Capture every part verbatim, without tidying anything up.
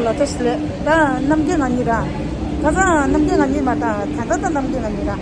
ལ་ཏོ་སི་ལེ། ད་རྣམ་རྒྱལ་ང་གཉིས་ར། ཁ་སང་རྣམ་རྒྱལ་ང་གཉིས་མ་ད་ད་ད་ད་རྣམ་རྒྱལ་ང་གཉིས་ར།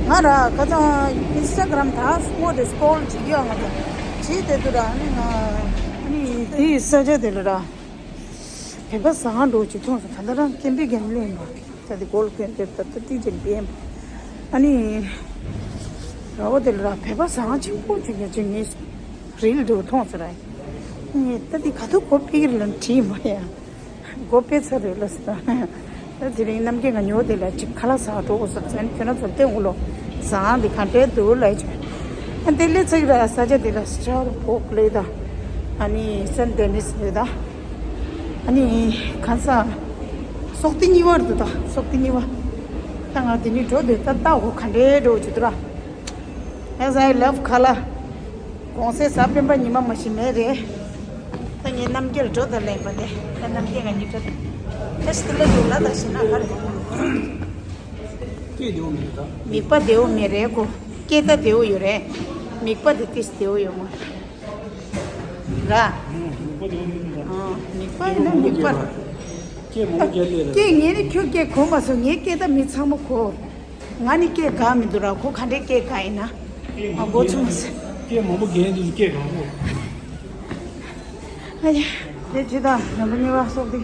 ང་ར་ཁ་སང་ཨིན་སི་ཊ་གྷ་རམ་ད་སུ་མོ་དེ་སི་ཀོལ་བྱེད་ཀྱི་ཡོད། ང་ཚོ་བྱེད་དེ་དུ་ར། ཨ་ནི་ང་ཨ་ནི་དེའི་ས་ཆ་དེ་ལ་ར། བོད་པ་ཟ་ཁང་འགྲོ་ཅིག་མཐོང་སོང་། ད་ལྟ་རང་ཀེམ་པི་གེམ་ལེན་པ་ད་དེ་གོལ་ཀེམ་པི་ད་ད་ཏི་ཅན་པེམ། ཨ་ནི་ར་བ་དེ་ལ་ར་བོད་པ་ཟ་ཁང་ཆེན་པོ་ཅིག་ཡ་ཅིག་ངས་རིལ་འགྲོ་མཐོང་སོང་ར། ངས་ད་དེ་ག་དུས་གོ་པི་གིར་ལ་བྲིས་མ་ཡ། སྒོ་ཕྱེ་ཚར་རེད་ལ་ཟེར། ད་དེ་རིང་རྣམ་རྒྱལ་ང་ཉོ་དེ་ལ་ཅིག་ཁ་ལག་ཟ་འགྲོ་དགོས་ཟེར་ཟེར། ཁྱོད་རང་ཚོ་བལྟས་འོ་ལོ། ཟ་ཁང་འདི་ག་འདྲས་འདུག་ལབ་ཅིག་ཨ་དེ་ལས་ཚིག་ར་ས་ཆ་དེ་ལ་སི་ཊར་བོག་ལས་ད། ཨ་ནི་སན་ཌེ་ནིས་ལས་ད། ཨ་ནི་གང་ས་སོག་ཏི་གཉིས་བར་དུ་ད་སོག་ཏི་གཉིས་བ། ད་ང་དེ་ནི་འགྲོ་དེ་ད་ལྟ་འོ་ག་འདྲས་འགྲོ་ཅིག་འདུག་ར། As I love ཁ་ལག་གོང་སེ་ཟ་སྤེན་པ་ཉི་མ་མ་ཞིག་མེད་རེད། ད་ངས་རྣམ་རྒྱལ་འགྲོ་དང་ལེན་པ་ནས་ད་རྣམ་རྒྱལ་ང་གཉིས་འགྲོ། ད་ཞི་ལ་འགྲོ་ལ་ད་ཞི་ན་ཧར་འགྲོ། སྐད་བདེ་བོ་མེད་རེད་ད། མིག་པ་བདེ་བོ་མེད་རེད་གོ། སྐད་ད་བདེ་བོ་ཡོད་རེད། མིག་པ་དེ་ཏིས་བདེ་བོ་ཡོད་མ་རེད། ར། ཨང་། མིག་པ་བདེ་བོ་མེད་ད། ཨང་། མིག་པ་ཡིན་ན་མིག་པ། སྐད་མང་པོ་རྒྱག་ལས་རེད། སྐད་ངས་ནི་ཁྱོད་སྐད་གོ་མ་སོང་། ངའི་སྐད་ད་མི་ཚང་མ་གོ། ང་ནི་སྐད་དགའ་མི་འདུག་ར། ཁོ་ག་འདྲའི་སྐད་དགའ་ཡིན་ན། ང་མགོ་ཚོས་མ་སོང་། སྐད་མང་པོ་རྒན་དུས་སུ་སྐད་གང་པོ། ཨ་ཡ། དེ་ཇི་ལྟར་རྣམ་པ་གཉིས་པ་སོགས་ཏེ།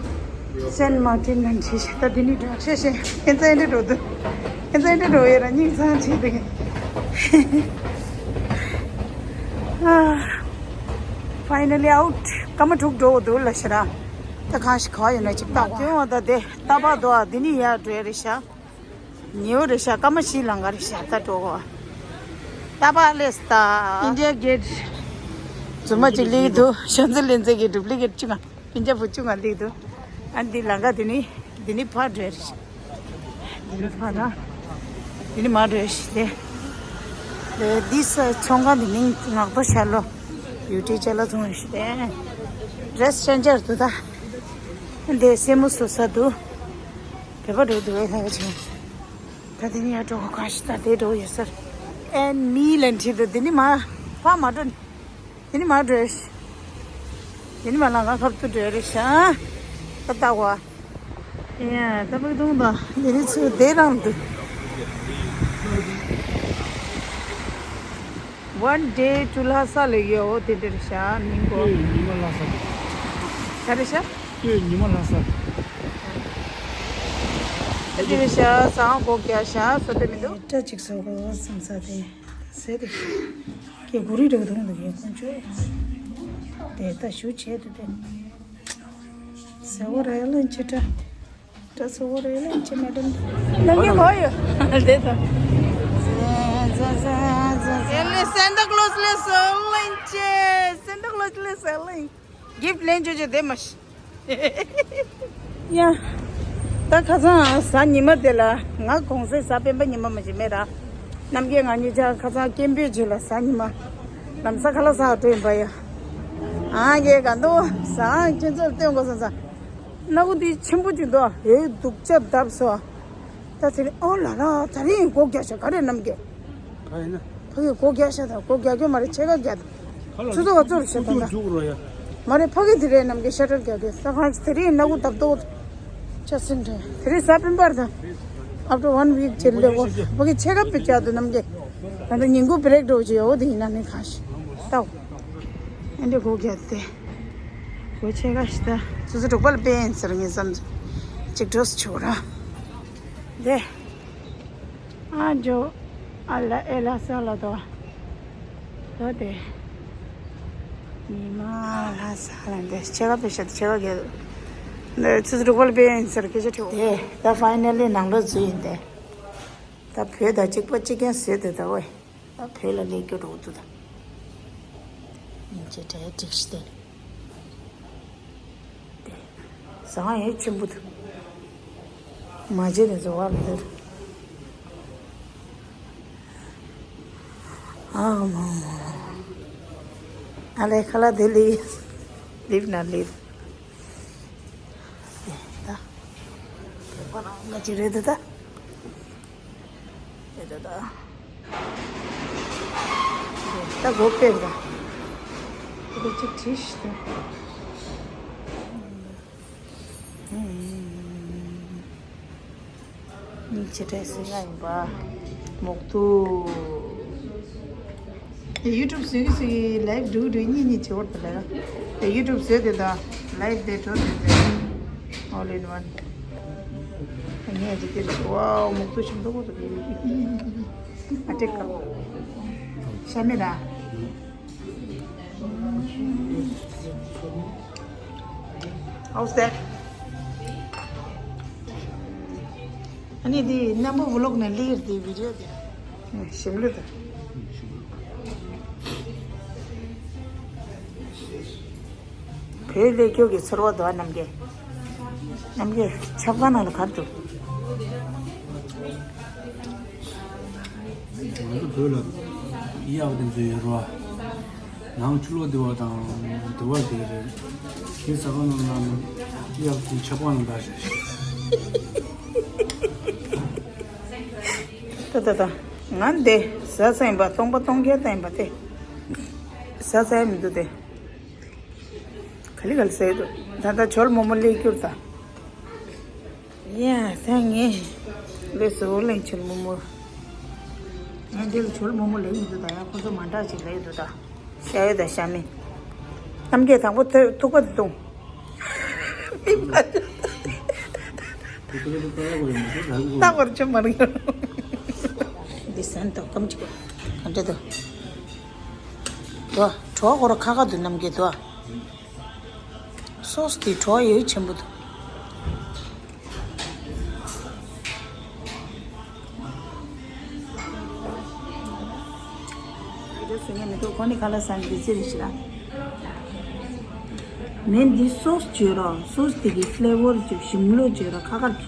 སེན་མར་ཏིན་ལ་འཁྲིད་ཤག་ད་དེ་ནི་འགྲོ་ཤེས་ཤེས། ཁྱེད་ཚོ་འདྲ་འགྲོ་འདུག་ཁྱེད་ཚོ་འདྲ་འགྲོ་ཡོད་ར། སྙིང་ཚང་བྱེད་འདུག་ཨ། Finally out. སྐར་མ་དྲུག་འགྲོ་འདུག་ལ་ཤི་ར། ད་གང་ཞིག་ག་ཡོད་ན་ཅིག་ལྟ་བ། དེ་འོ་ད་དེ་ལྟ་བ་འདུག་ཨ། དེ་ནི་ཡར་འགྲོ་ཡ་རེད་ཤག་ཉེ་བོ་རེད་ཤག་སྐར་མ་བཞི་ལང་ག་རེད་ཤག་ད་འགྲོ་གོ། ད་པ་ལེས་ད། ཨིན་ཌི་ཡ་གེ་ཊི། རྫུན་མ་ཅིག་སླེབས་འདུག་ཤོང་ཚེ་ལེན་ཚེ་གི་ཌུབ་ལི་ཀེ་ཊི་བཅུ་ལྔ། སྤུན་ཀྱག་བུ་བཅུ་ལྔ་སླེབས་འདུག་ཨ་འདི་ལང་ག་འདི་ནི། འདི་ནི་ཕར་འགྲོ་རེད་ཤག་འདི་ནི་ཕར་ད། འདི་ནི་མར་འགྲོ་རེད་ཤག་དེ། དེ་འདི་ས་ཚོང་ཁང་འདི་མིང་ངག་ཐོག་ཤར་ལོ། ཡུ་ཊི་ཅ་ལག་ཚོང་རེད་ཤག་དེ། རེ་སི་ཊོ་རན་ཊི་འདུག་ད། འདི་སེན་མོ་བཟོ་ས་འདུག་བོད་པ་འགྲོ་འདུག་བས་ལྷག་ཅིང་། ད་དེ་ནི་ཡར་འགྲོ་གོ་ག་ཞིག་ད་དེ་འགྲོ་ཡོད་ས་རེད། ཨེན་མི་ལན་ཁྲིད་དུ་དེ་ནི་མ་ཕ་མ་འགྲོ། དེ་ནི་མ་འགྲོ་ཤི། དེ་ནི་མ་ལང་ཀ་ཁབ་ཏུ་འགྲོ་རེད་ཤག་ད་ལྟ་བ། ཡ་ད་བུ་དུང་ད་དེ་ནི་ཚུར་དེ་རང་འདུག One day to Lhasa ལ་ཡོད། འོ་དེ་འདྲ་རེད་ཤག་མིང་གོ། ལྟོས་ཉི་མ་ལྷ་ས་རེད། ད་རེད་ཤག་ལྟོས་ཉི་མ་ལྷ་ས་རེད། ཨ་ཅེ་རེད་ཤག་ཟ་ཁང་སྒོ་རྒྱག་ཤག་བཟོ་དེ་མི་འདུག་སྐྲ་གཅིག་བཟོ་དགོས་བསམ་ས་དེ་ཟེར་དེ། ཀྱེ་གུ་རི་རེད་འདུག་འདུག་ཡོད་ཁོང་ཆོས་དེ་ད་ཞུ་བྱེད་དུ་དེ་ཟེར་བ་རེད། ལན་ཅི་ད་ད་ཟེར་བ་རེད། ལན་ཅི་མ་དམ་ནམ་གྱི་གོ་ཡོད་དེ་ད། ཟེར་ལེ་སན་ཏ་ཀློ་སི་ལེ་སོ་ལན་ཅི། སན་ཏ་ཀློ་སི་ལེ་སོ་ལན། གིཕ་ལེན་ཅོ་ཅོ་དེ་མ་ཤི། ཡ། ད་ཁ་སང་གཟའ་ཉི་མ་དེ་ལ་ང་གོང་སེ་གཟའ་སྤེན་པ་ཉི་མ་མ་ཞིག་མེད་ར། རྣམ་རྒྱལ་ང་གཉིས་ཆ་ཁ་སང་སྐྱེམས་པའི་རྗེས་ལ་གཟའ་ཉི་མ། ལམ་སང་ཁ་ལག་ཟ་འགྲོ་ཡིན་པ་ཡ། ཨ་ཡེ་ག་འདུག་ཟ་ཁྱེད་ཚོར་སྟོན་དགོས་བསམ་ས། སྣ་བུག་འདི་ཆེན་པོ་ཅིག་འདུག་ཨེ་སྡུག་ཅག་བརྡབས་སོ། ད་དེ་རིང་ཨོ་ལ་ལ་ད་རིང་སྒོ་རྒྱག་ཤག་ག་རེ་རྣམ་རྒྱལ། ག་ཡིན་ན། ཕ་གི་སྒོ་རྒྱག་ཤག་ད་སྒོ་རྒྱག་རྒྱུ་མ་རེད། ཕྱེད་ཀ་རྒྱག་ད། ཆུ་ཚོད་ག་ཚོད་རེད་ཤག་ད་ད། མཇུག་རོ་ཡ། མ་རེད་ཕ་གི་དེ་རེད་རྣམ་རྒྱལ་ཤ་ཊར་རྒྱག་རྒྱུ་ད་གང་ཞིག་དེ་རིང་སྣ་ཁུག་བརྡབ་ཏོག་ཆ་སྲིན་རེད་དེ་རིང་གཟའ་སྤེན་པ་རེད་ད། After one week ཅིག་ལེ་འོ་ཕ་གི་ཕྱེད་ཀ་པི་རྒྱག་ད་རྣམ་རྒྱལ། ད་ད་ཉིན་གུང་བི་རེག་འགྲོ་བྱེད་འོ་དེ་ཡིན་ན་ནི་གང་ཞིག་ལྟ་འོ། ཨེ་འདྲ་སྒོ་རྒྱག་དེ། སྒོ་ཕྱེད་ཀ་ཞིག་ད། སོ་སོ་འབྲོག་པ་ལ་དཔེ་ཡིན་ཟེར་ངས་བསམ་ཚུལ་ཅིག་འགྲོ་སུ་ཆོག་ར། དེ། ཨ་ཇོ། ཨ་ལ་ཨེ་ལ་ས་ལ་དོ། དོ་དེ། ཉི་མ་ལ་ས་ལ་འདི་ཕྱེད་ཀ་དཔེ་ཤ་ཕྱེད་ཀ་གེ། འདི་ཚོ་འབྲོག་པ་ལ་དཔེ་ཡིན་ཟེར་སྐད་ཆ་དྲི་བ། དེ་ད་ཕའི་ནལ་ལི་ནང་ལོགས་འཛུལ་ཡིན་དེ། ད་བོད་དང་གཅིག་པ་གཅིག་རྐྱང་ཟེར་དེ་ད་ཝེ། ད་བོད་ལ་སླེབས་རྒྱུ་འགྲོ་འདུག་ད། ཡིན་གྱི་དྲན་འགྲིག་ཤི་སྟེ། དེ། ཟ་ཁང་ཡང་ཆེན་པོ་འདུག་མ་བརྗེད་ནས་བཟོ་བ་མི་འདུག་ཨ་མ་མ། ཨ་ལས་ཁ་ལག་དེ་ལི། ལིབ་ན་ལིབ། དེ་ད། ང་ཅི་རེད་དེ་ད། ད་ད་ད། ད་སྒོ་ཕྱེ་ད། ད་ཅིག་བྲིས་ཤིག་ད། ཉིན་ཆེ་བཀྲ་ཤིས་ང་ཡིན་པ། མོག་ཏུ། ཡུ་ཊུབ་བཟོས་ཀྱི་བཟོས་ཀྱི་ལའིབ་འགྲོ་གི་འགྲོ་གི་གཉིས་གཉིས་བྱེད་འོར་དུ་ལ། དེ་ཡུ་ཊུབ་བཟོས་དེ་དང་ལའིབ་དེ་འགྲོ་དེ་དེ། All in one. ངས་དེ་དེར་བྱེད་བའོ། མོག་ཏུ་ཞིམ་མདོག་པོ་དུ་གི། ཨ་ཏེ་ཀ། ཤ་མེད་ལ། How's that? ཨ་ནི་དེ་རྣམ་པ་ཝི་ལོག་ནས་ལིར་དེ་བི་ཌི་ཡོ་དེ། ཞིམ་ལོས་དང་། བོད་ལས་སྐྱོ་གི་ཚོར་བ་དོ་རྣམ་རྒྱལ། རྣམ་རྒྱལ་ཆབ་ཁང་ནང་ལ་གར་འདུག་ང་ཚོ་བོད་ལ་གཡག་དེ་ཚོ་ཡོད་རེད་བ། ནང་ཆུ་ལོག་བསྡད་པ་དང་དུ་བ་དེ་རེད། དེ་ཟ་ཁང་ནང་ལ་གཡག་དེ་ཆབ་ཁང་ནང་བསྡད་ཤག་ད་ད་ད། ང་འདི་ཟ་ས་ཡིན་པ། སྟོང་པ་སྟོང་རྒྱག་ད་ཡིན་པ་དེ། ཟ་ས་ཡ་མི་འདུག་དེ། ག་ལེ་ག་ལེ་ཟེར་འདུག་ད་ལྟ་ཇོལ་མོག་མོག་སླེབས་རྒྱུར་ད། ཡ་ད་ངས་སླེབས་སོང་། ལེན་ཇོལ་མོག་མོག་ངས་འདི་ལ་ཇོལ་མོག་མོག་ལེན་མི་འདུག་ད་ཡ་ཁོ་ཚོ་མ་འདྲ་ཅིག་ལེན་འདུག་ད། ཤ་ཡོད་ད་ཤ་མེད། རྣམ་རྒྱལ་དང་པོ་ཐུག་པ་དེ་བཏུང་། ལྟ་བར་ཆོ་མ་རིག་འདི་སན་དང་ཀམ་ཅིག་ག་འདྲ་དུ། དོ་གྲོགས་ཁོ་ར་ཁ་ཁ་དུ་རྣམ་རྒྱལ་དོ། སོ་སི་དེ་གྲོགས་ཡོད་ཆེན་པོ་དུ། ཁོ་ནི་ཁ་ལག་ཟ་ནི་དེ་ཚེ་རེ་ཞིག་ལ། མེན་འདི་སོ་སི་བྱོས་རོགས། སོ་སི་དེ་གི་ཕི་ལེ་ཝར་བྱོས། ཞིམ་ལོ་བྱོས་རོགས། ཁ་ཁར་གྱི་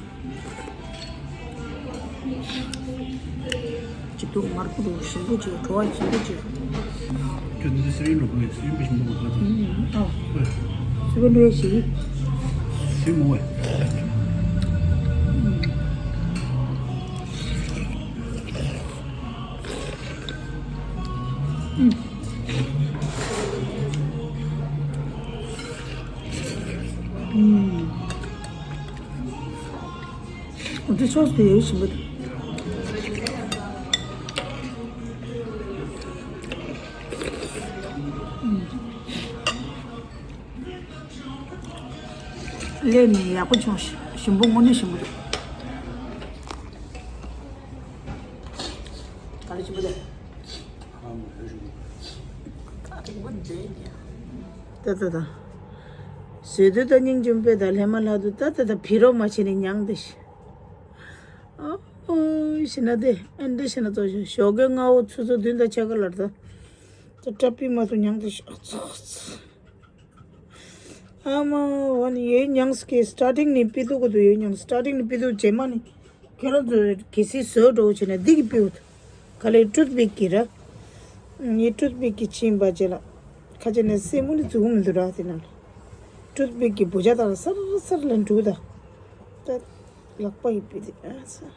ཅི་འདུག་མར་ཁུ་འདུག་ཞིམ་པོ་བྱོས། བྲོ་བ་ཞིམ་པོ་བྱོས། ཁྱོད་འདི་སི་རིན་འགྲོ་གི་སི་རིན་པ་ཞིམ་པོ་གོ་ཐལ། ཨ་སི་རིན་འགྲོ་ཡ་ཞིག་ཞིམ་མོ་བས། འདི་སོ་སི་དེ་ཡོད་ཞིམ་པོ་འདུག་ལས་ནི་ཡག་པོ་བྱུང་། ཞིམ་པོ་དངོས་གནས་ཞིམ་པོ་འདུག་ག་རེ་ཞིམ་པོ་འདུག་ད་ད་ད། བཟོས་དུས་ད་སྙིང་རྗེ་མོ་དཔེ་ད་ལྷས་མ་ལྷག་དུས་ད་ད་ད་བི་རོ་མ་བྱས་ནས་མྱངས་ཏེ་ཤི། ཨ་ཨོ་ཞེ་ན་དེ་ཨན་འདྲ་ཞེ་ན་ཙོ་ཞོ་ཞོགས་ཀའི་སྔ་བོ་ཆུ་ཚོད་བདུན་དང་ཕྱེད་ཀ་ལར་ད། ད་བཀྲ་པི་མ་སུ་མྱངས་ཏེ་ཤི། ཨ་ཙོག་ཙི། ཨ་མ་ཝན་ཡོད་མྱངས་ཀྱི་སི་ཊར་ཊིང་ནི་པི་ཏུ་གོ་དུ་ཡོད་མྱངས། སི་ཊར་ཊིང་ནི་པི་ཏུ་རྗེས་མ་ནི། ཁྱེད་རང་ཚོ་གལ་སྲིད་བཟོས་འགྲོ་བྱས་ན་འདི་གི་པིའུ། ག་ལེ་ཊུ་ཐི་པིག་གི་ར། ངའི་ཊུ་ཐི་པིག་གི་ཕྱིན་པ་རྗེས་ལ། ཁ་ཆེ་ནས་སེན་མོ་ནི་འཛུགས་མི་འདུག་ར་དེ་ན་ལ། ཊུ་ཐི་པིག་གི་བུ་ཆ་དང་སར་སར་ལ་འདུག་ད། ད་ལག་པ་ཡི་པི་དེ་ཨ་ས།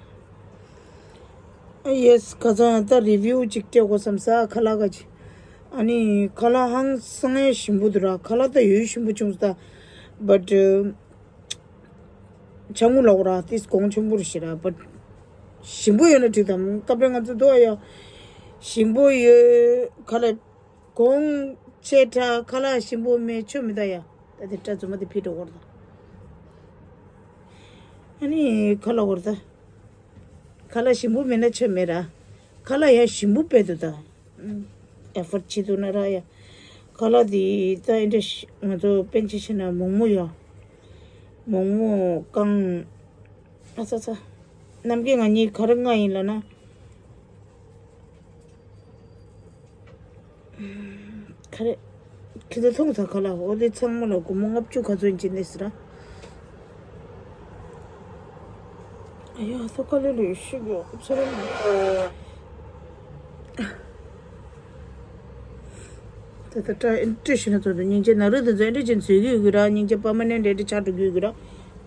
ཨ་ཡེ་སི་ཁ་སང་ད་རི་བིའུ་ཅིག་སྤྲད་དགོས་བསམ་ས་ཁ་ལག་ག་ཅི། ཨ་ནི་ཁ་ལག་ཧང་སང་ཡ་ཞིམ་པོ་འདུག་ར། ཁ་ལག་ད་ཡོད་ཞིམ་པོ་བྱུང་ས་ད། བཊ། ཆང་མུ་ལོག་ར་ཏིས་གོང་ཆེན་པོ་རེད་ཤི་ར། བཊ། ཞིམ་པོ་ཡོད་ན་འགྲིག་དང་། སྐབས་རེ་ང་ཚོ་དོ་ཡ། ཞིམ་པོ་ཡོད་ཁ་ལག་གོང་ཆེ་དྲག་ཁ་ལག་ཞིམ་པོ་མེད་ཆོ་མི་ད་ཡ། ད་དེ་སྐྲ་རྫུན་མ་དེ་ཕི་འགྲོ་གོ་ར་ད། ཨ་ནི་ཁ་ལག་གོ་ར་ད། ཁ་ལག་ཞིམ་པོ་མེད་ན་ཆོ་མེད་ར། ཁ་ལག་ཡ་ཞིམ་པོ་དཔེ་འདུག་ད། ཨེ་ཕོར་ཌི་བྱེད་ཐུབ་ན་ར་ཡ། ཁ་ལག་དེ་ད་ཨེ་འདྲ་ང་ཚོ་པན་ཆེ་ཤི་ན་མོག་མོག་ཡོད། མོག་མོག་བཀང་། ཨ་ཚ་ཚ། རྣམ་རྒྱལ་ང་གཉིས་ག་རེ་མངགས་ཡིན་ལབ་ན། ག་རེ། ཁྱེད་ཚོ་མཐོང་ཚ་ཁ་ལག་འོ་དེ་ཚང་མ་ལ་སྒོར་མོ་ལྔ་བཅུ་ག་ཚོད་ཡིན་ཅི་ནས་ཟེར་ར། ཨ་ཡ་ཐོ་ཁ་ལེ་ལེ་ཤི་གོ་ཚོ་ར་མ། ད་ལྟ་སྐྲ་ཨེ་འདྲ་ཞིག་ན་ཚོ་དུ་སྙིང་རྗེ་ན་རུ་དུ་ཚོ་ཨེ་འདྲ་ཅན་བཟོས་ཀྱི་ཡོད་གི་ར། སྙིང་རྗེ་པར་མ་ནན་འདྲ་འདྲ་ཆགས་འགྲོ་གི་ཡོད་གི་ར།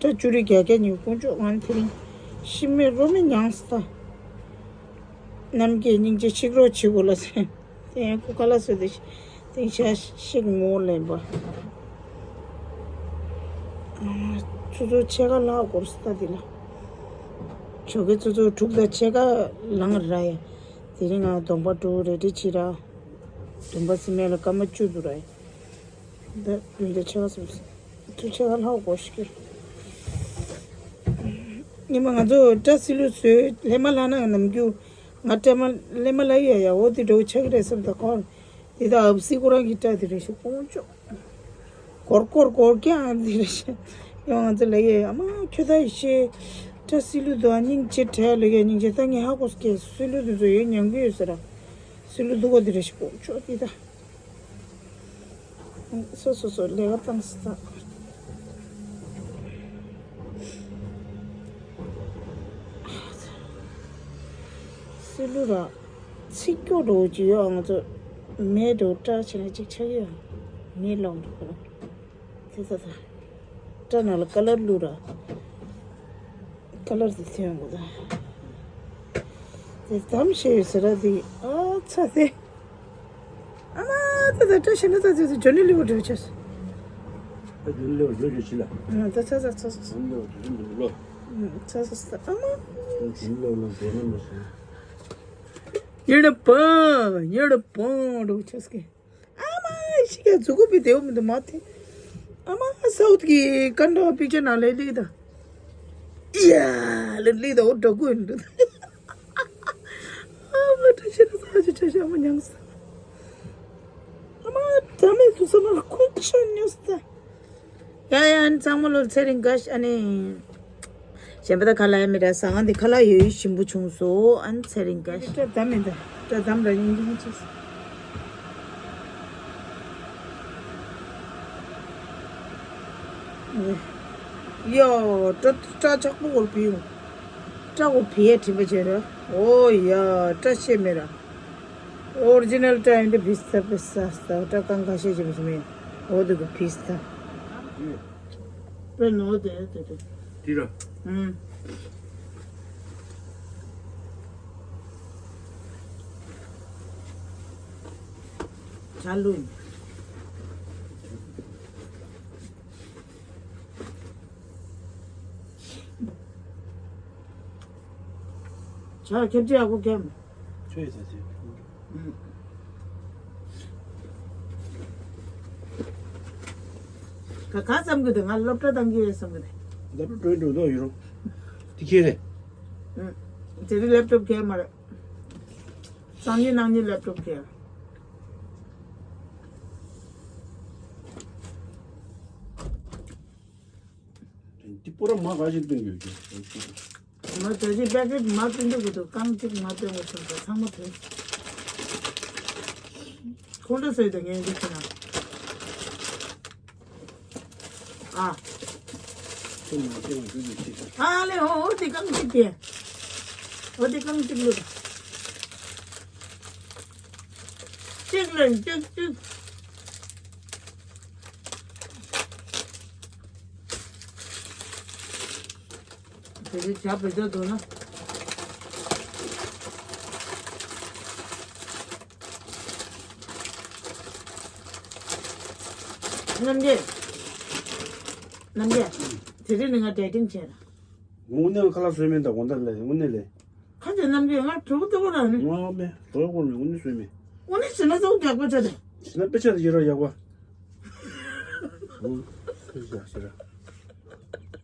སྐྲ་བཅུ་རེ་བརྒྱ་བརྒྱ་ཉོས་དཀོན་མཆོག་ང་ནི་དེ་རིང་ཤི་མེད་རོ་མེད་མྱངས་སི་ད། རྣམ་རྒྱལ་སྙིང་རྗེ་ཤིག་རོགས་བྱེད་དགོས་ལ་ཟེར། དེ་ཡང་ཁོ་ཁ་ལག་བཟོས་ཏེ་དེང་ཤ་ཤིག་ངོ་ལེན་པ། ཨ་མ་ ཚོ་ཚོ་ཕྱེད་ཀ་ལྷག་འགོར་སོང་ད་འདི་ལ། ཇོ་ཁེ་ཚོ་ཚོ་དྲུག་དང་ཕྱེད་ཀ་ལངས་ར་ཡ། དེ་རིང་ང་གདོང་པ་དྲུག་རེ་ཌི་བྱེད་ར། གདོང་པ་སི་མེ་ལ་སྐར་མ་བཅུ་འདུག་ར་ཡ། ད་རེ་ཌི་ཕྱེད་ཀ་སོང་། ཚོ་ཕྱེད་ཀ་ལྷག་འགོར་ཤི་ཀྱི། ཉི་མ་ང་ཚོ་སྐྲ་སི་ལུ་བཟོས་ལྷས་མ་ལྷག་ན་ནམ་རྒྱུན་ང་སྐྲ་མ་ལྷས་མ་ལྷག་ཡ་ཡ་འོ་དེ་འགྲོ་ཆགས་ཀྱི་རེད་བསམ་ད་ཁོང་། དེ་དག་ཨབ་སི་ཁོ་རང་གི་སྐྲ་དེ་རེད་ཤག་དཀོན་མཆོག་སྒོར་སྒོར་སྒོར་རྐྱང་དེ་རེད་ཤག་ཡང་ང་ཚོ་ལ་ཡས་ཨ་མ་ཁྱོད་ད་ཡི་ཤེས། སྐྲ་སི་ལུ་དུ་ཨ་སྙིང་རྗེ་བྲལ་ལ་ཡས་སྙིང་རྗེ་ད་ངས་ཧ་གོ་སྐད་སི་ལུ་དུ་ཚོ་ཡོད་ཉན་གི་ཡོད་ཟེར་ར། སི་ལུ་དུ་གོ་དེ་རེད་ཤག་དཀོན་མཆོག་དེ་ད། སོ་སོ་སོ་ལས་ཀ་བཏང་སི་ད། སི་ལུ་ར། ཚིག་སྐྱོ་འགྲོ་གི་ཡོད་ང་ཚོ། མེ་འགྲོ་སྐྲ་ཆེ་ན་གཅིག་ཆགས་ཡོད། མེ་ལོག་འགྲོ་ཁོ་ར། དེ་ད་ད། སྐྲ་ནང་ལ་ཀ་ལར་བླུགས་ར། ཀ་ལར་དེ་ཐོན་དགོས་ད། དེ་དམ་ཤེས་ཡོད་ཟེར་ར་དེ་ཨ་ཚ་དེ། ཨ་མ་ད་ད་སྐྲ་ཤེས་ན་ད་དེ་ད་ཇོ་ནི་ལི་བོ་འགྲོ་ཆེ། ད་ཇོ་ནི་ལི་བོ་འགྲོ་ཆེ་ལ། ཨ་ད་ཚ་ཚ་ཚ་ཚ། ཇོ་ནི་ལི་བོ་འགྲོ་ཆེ་ལ། ཨ་ཚ་ཚ་ཚ་ཨ་མ། ཇོ་ནི་ལི་བོ་ལ་ཇོ་ནི་མ་སོང་། ཡེ་ར་པ་ཡེ་ར་པ་འགྲོ་ཆེ་སྐད། ཨ་མ་ཤི་ཀ་ཛུ་གུ་པི་དེའུ་མི་འདུག་མ་དེ། ཨ་མ་སའུ་ཐི་གི་ཀན་ཌ་པིག་ཅར་ནང་ལ་ལིག་ད། ཡ་ལ་ལིག་ད་འོ་འགྲོ་དགོས་འདུག་ཨ་མ་བཀྲ་ཤིས་ར་ས་ཅི་བཀྲ་ཤིས་ཨ་མ་མྱངས་སོང་། ཨ་མ་ད་མེད་དུ་ས་མ་ཁུ་ཆོ་ཉོས་ད། ཡ་ཡ་ཨན་ཚང་མ་ལོ་ཚེ་རིང་དགའ་ཨ་ནི། གཞན་པ་ད་ཁ་ལ་ཡ་མི་ར་ས་ང་འདི་ཁ་ལ་ཡོད་ཞིམ་པོ་བྱུང་སོ་ཨན་ཚེ་རིང་དགའ། སྐྲ་དམ་མི་འདུག་སྐྲ་དམ་ར་ཡིན་གྱི་མི་ཆེ། ཡོ་སྐྲ་སྐྲ་ཆག་པོ་འོར་བི་ཡོང་། སྐྲ་འོ་བི་ཡ་དྲིན་པ་བྱེད་ར། ཨོ་ཡ་སྐྲ་ཤེས་མེད་ར། ཨོ་རི་ཇི་ནལ་སྐྲ་ཡིན་དེ་བི་ས་བི་ས་ས་སྐྲ་རྐང་ཁ་ཤས་ཅིག་མི་ཤེས་མེད། ཨོ་དེ་གི་བི་ས། དཔེ་ནོ་དེ་དེ་དེ། དེ་ར། ཨུམ། ཆ་ལུ། ཆ་ཁེབས་ཅི་ཡག་པོ་ཁེམ། ཆོས་ཟེར་ཟེར། ག་ག་བསམ་གི་འདུག་ང་སློབ་གྲྭ་བཏང་གི་ཡོད་བསམ་གི་འདུག་སློབ་གྲྭ་འགྲོ་འགྲོ་ཡོད་རུང་། དེ་ཁྱེད་རེད། དེ་རིང་ལེབ་ཊོབ་ཁྱེར་མ་རེད། སང་ཉིན་གནངས་ཉིན་ལེབ་ཊོབ་ཁྱེར། འདི་པོ་ར་མ་ག་ཞིག་སྟོན་ཡོད་ཀྱི། ང་བྱ་བྱེད་པད་སྐད་མ་སྟོན་འདུག་གི་འདུག་རྐང་གཅིག་མ་སྟོན་གི་འདུག་ཚང་མ་ཐོན། ཁོང་ཁྲོ་ཟོས་དང་ངས་འདི་ཁྱེད་ན། ཨ། ཁྱེད་མ་སྟོན་འདུག་གི་ཅིག་ཨ་ལེ་ཨོ་ཨོ་དེ་རྐང་གཅིག་དེ། ཨོ་དེ་རྐང་གཅིག་ལུག་གཅིག་ལེན་གཅིག་གཅིག་དེ་རིང་བྱ་བེད་སྤྱོད་འདུག་ན། རྣམ་རྒྱལ། རྣམ་རྒྱལ། དེ་རིང་ནི་ང་ཌེ་ཊིང་བྱས་ན། དངོས་གནས་ཁ་ལག་བཟོས་མིན་ད་དགོང་དག་ལས་དངོས་གནས་ལས། ཁ་ཅིག་རྣམ་རྒྱལ་ང་གྲོགས་ལྟ་བུ་ར་ནི། ང་མེ་གྲོགས་སྐོར་ནས་དངོས་གནས་བཟོས་མིན། དངོས་གནས་བྱས་ན་ཚོགས་རྒྱག་པ་བྱ་དེ། བྱས་ན་དཔེ་ཆ་དེ་ཡོད་ར་ཡག་པ། ཨོ། ཤེས་བྱ་ཤེས་ར།